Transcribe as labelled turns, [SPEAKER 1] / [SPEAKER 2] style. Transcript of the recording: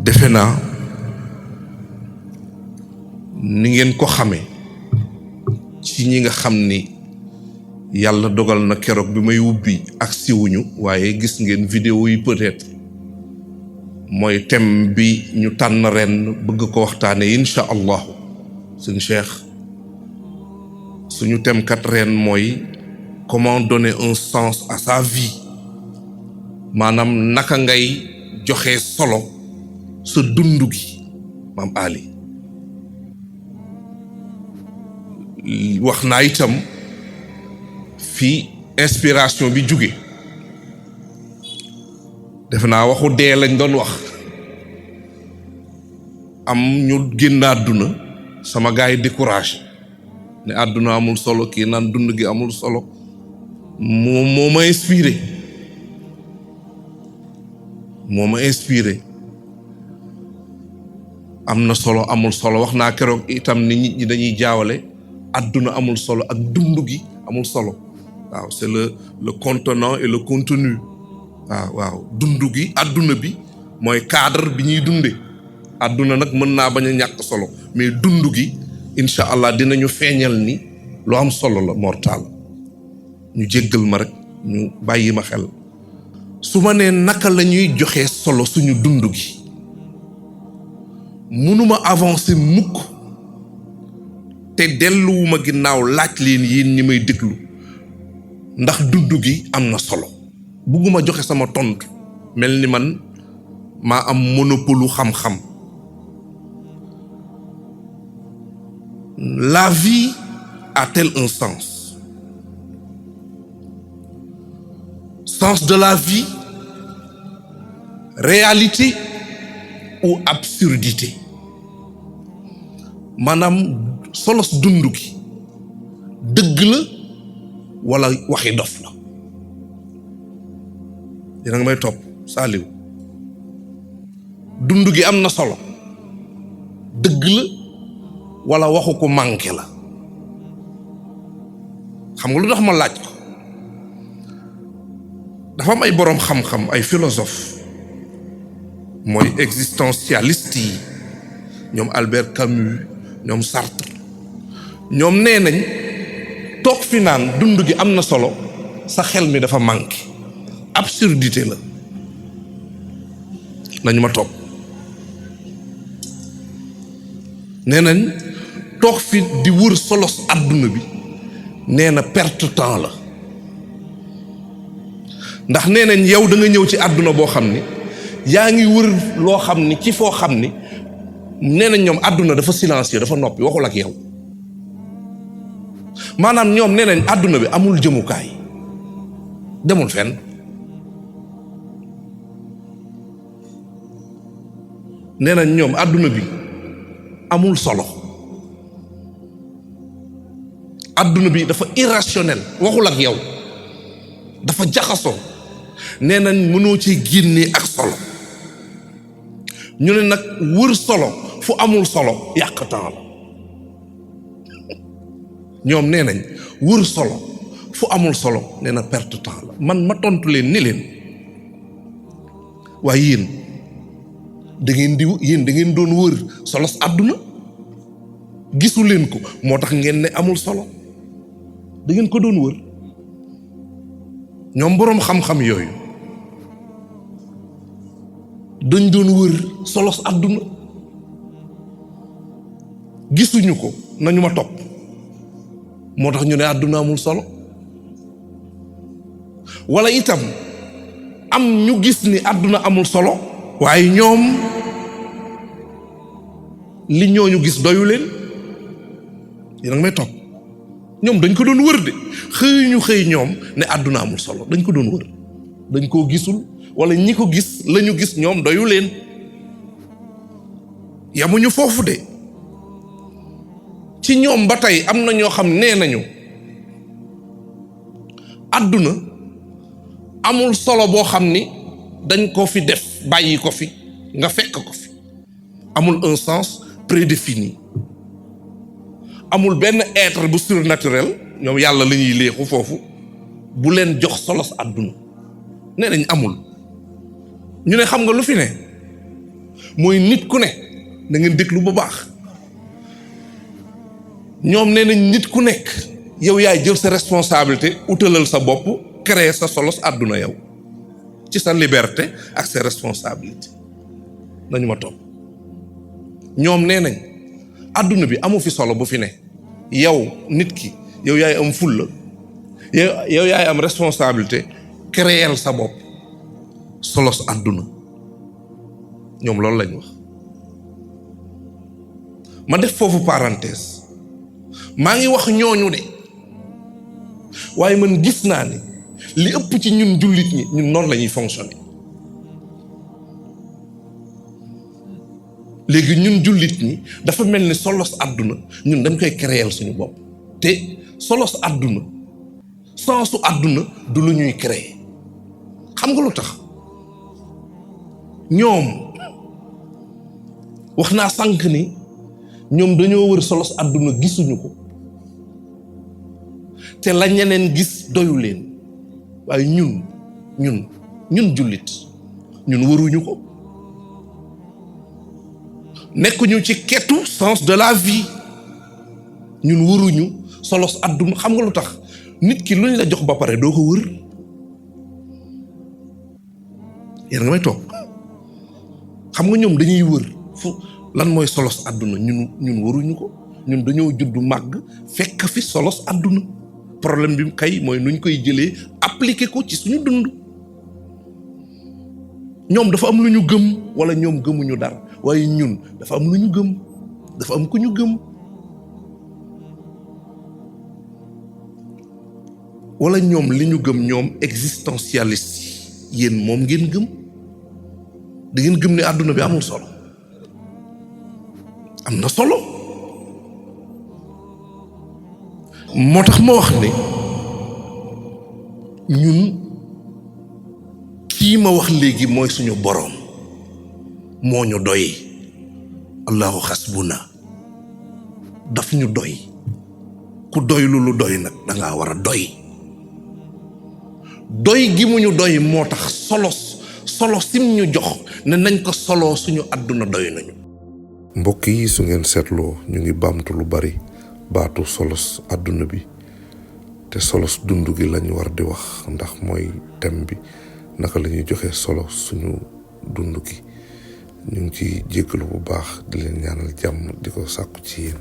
[SPEAKER 1] defe naa ni ngeen ko xamee ci ñi nga xam ni yàlla dogal na keroog bi may ubbi ak siwuñu waaye gis ngeen vidéo yi peut-être mooy thème bi ñu tànn ren bëgg ko waxtaane insha allahu suñu cheikh suñu thème kat ren mooy comment donner un sens à sa vie maanaam naka ngay joxe solo sa dund gi maam Ali wax naa itam fii inspiration bi jóge defe naa waxu dee lañ doon wax am ñu génn àdduna sama gars yi découragé ne àdduna amul solo kii naan dund gi amul solo moo ma inspiré am na solo amul solo wax naa keroog itam ni nit ñi dañuy jaawale àdduna amul solo ak dund gi amul solo waaw c'est le contenant et le contenu waaw dund gi àdduna bi mooy cadre bi ñuy dunde àdduna nag mën naa bañ a ñàkk solo mais dund gi incha allah dinañu feeñal ni lu am solo la mortal ñu jéggal ma rek ñu bàyyi ma xel su ma nee naka la ñuy joxe solo suñu dund gi mënuma avancer mukk te delluwuma ginnaaw laaj leen yéen ñi may déglu ndax dund gi am na solo bugguma joxe sama tontu mel ni man maa am monopole xam-xam. La vie a-t-elle un sens? Sens de la vie, réalité ou absurdité? maanaam solos dund gi dëgg la wala waxi dof la yéen a ngi may topp Saliou dund gi am na solo dëgg la wala waxu ko manqué la xam nga lu tax ma laaj ko dafa am ay boroom xam-xam ay philosophe mooy existentialiste yi ñoom Albert Camus ñoom Sartre ñoom nee nañ toog fi naan dund gi am na solo sa xel mi dafa manqué absurdité la nañu ma topp nee nañ toog fi di wër solos àdduna bi nee na perte temps la ndax nee nañ yow da nga ñëw ci àdduna boo xam ni yaa ngi wër loo xam ni ci foo xam ni nee nañ ñoom àdduna dafa silencieux dafa noppi waxul ak yow maanaam ñoom nee nañ àdduna bi amul jëmukaay demul fenn nee nañ ñoom àdduna bi amul solo àdduna bi dafa irrationnel waxul ak yow dafa jaxasoo nee nañ mënoo ci génnee ak solo ñu ne nag wër solo fu amul solo yàq temps la ñoom nee nañ wër solo fu amul solo nee na perte temps la man ma tontu leen ni leen waaye yéen da ngeen doon wër solos àdduna gisu leen ko moo tax ngeen ne amul solo da ngeen ko doon wër ñoom boroom xam-xam yooyu dañ doon wër solos àdduna gisuñu ko nañu ma topp moo tax ñu ne àdduna amul solo wala itam am ñu gis ni àdduna amul solo waaye ñoom li ñooñu gis doyu leen yéen a ngi may topp ñoom dañ ko doon wër de xëy ñoom ne àdduna amul solo dañ ko doon wër dañ koo gisul wala ñi ko gis lañu gis ñoom doyu leen yamuñu foofu de ci ñoom ba tey am na ñoo xam nee nañu àdduna amul solo boo xam ni dañ ko fi def bàyyi ko fi nga fekk ko fi amul un sens prédéfini amul benn être bu surnaturel ñoom yàlla la ñuy léexu foofu bu leen jox solos àdduna nee nañ amul ñu ne xam nga lu fi ne mooy nit ku ne da ngeen déglu bu baax ñoom nee nañ nit ku nekk yow yaay jël sa responsabilité utalal sa bopp créer sa solos àdduna yow ci sa liberté ak sa responsabilité nañu ma topp ñoom nee nañ àdduna bi amu fi solo bu fi ne yow nit ki yow yaay am fulla yow yaay am responsabilité créer sa bopp solos àdduna ñoom loolu lañ wax ma def foofu parenthèse maa ngi wax ñooñu de waaye man gis naa ni li ëpp ci ñun jullit ñi ñun noonu la ñuy fonctionner léegi ñun jullit ñi dafa mel ni solos àdduna ñun dañ koy créer suñu bopp te solos àdduna sensu àdduna du lu ñuy créer xam nga lu tax ñoom wax naa sànq ni ñoom dañoo wër solos àdduna gisuñu ko te la ñeneen gis doyu leen waaye ñun jullit ñun wëruñu ko nekkuñu ci ketu sens de la vie ñun wëruñu solos àdduna xam nga lu tax nit ki luñ la jox ba pare doo ko wër yéen nga may toog xam nga ñoom dañuy wër fu lan mooy solos àdduna ñun waruñu ko ñun dañoo juddu màgg fekk fi solos àdduna problème bi kay mooy nuñ koy jëlee appliquer ko ci suñu dund ñoom dafa am lu ñu gëm wala ñoom gëmuñu dara waaye ñun dafa am lu ñu gëm dafa am ku ñu gëm wala ñoom li ñu gëm ñoom existentialiste yi yéen moom ngeen gëm da ngeen gëm ne àdduna bi amul solo am na solo moo tax ma wax ne ñun kii ma wax léegi mooy suñu boroom moo ñu doy allahu xasbuna daf ñu doy ku doy lu doy nag dangaa war a doy doy gi mu ñu doy moo tax solo sim ñu jox ne nañ ko solo suñu àdduna doy nañu.
[SPEAKER 2] mbokk yi su ngeen seetloo ñu ngi baamtu lu bari baatu solos àdduna bi te solos dund gi lañ war di wax ndax mooy thème bi naka la ñuy joxe solo suñu dund gi ñu ngi ci jéggalu bu baax di leen ñaanal jàmm di ko sàkku ci yéen.